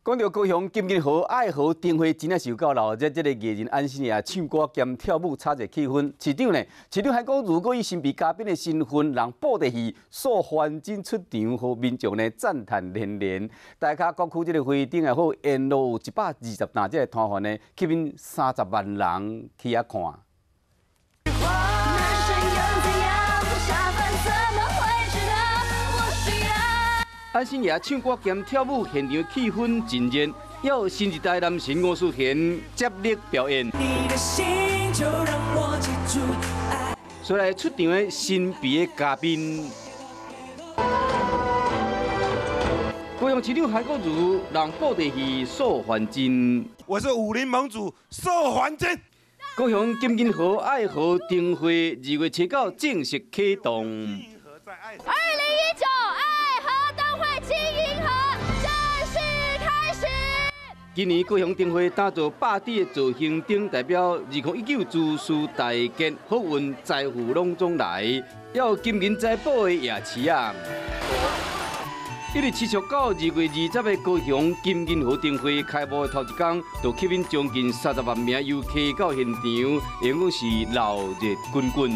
講到高雄金銀河愛河燈會，真正是有夠鬧熱。這個藝人安心亞唱歌兼跳舞，炒熱氣氛。市長呢？市長還講，如果以神秘嘉賓的身份，人布袋戲素還真出場，予民眾呢讚嘆連連。大崁各區這個會頂也好，沿路有120檔這個攤販呢，吸引30萬人去遐看。男神又怎樣？下凡怎麼會知道我需要？安心亞唱歌兼跳舞，現場氣氛真熱，有新一代男神吳思賢接力表演。你的心就讓我記住。所來出場的神秘的嘉賓，高雄市長韓國瑜人布袋戲素還真。我是武林盟主素還真。高雄金銀河愛河燈會2月7號正式啟動。2019愛河燈會金銀河正式開始。今年高雄燈會打造8D的造型燈，代表2019諸事大吉，好運財富攏總來。有金銀財寶的夜市啊！一直持續到2月20的高雄金銀河燈會開幕的頭一工，就吸引將近30萬名遊客到現場，會講是鬧熱滾滾。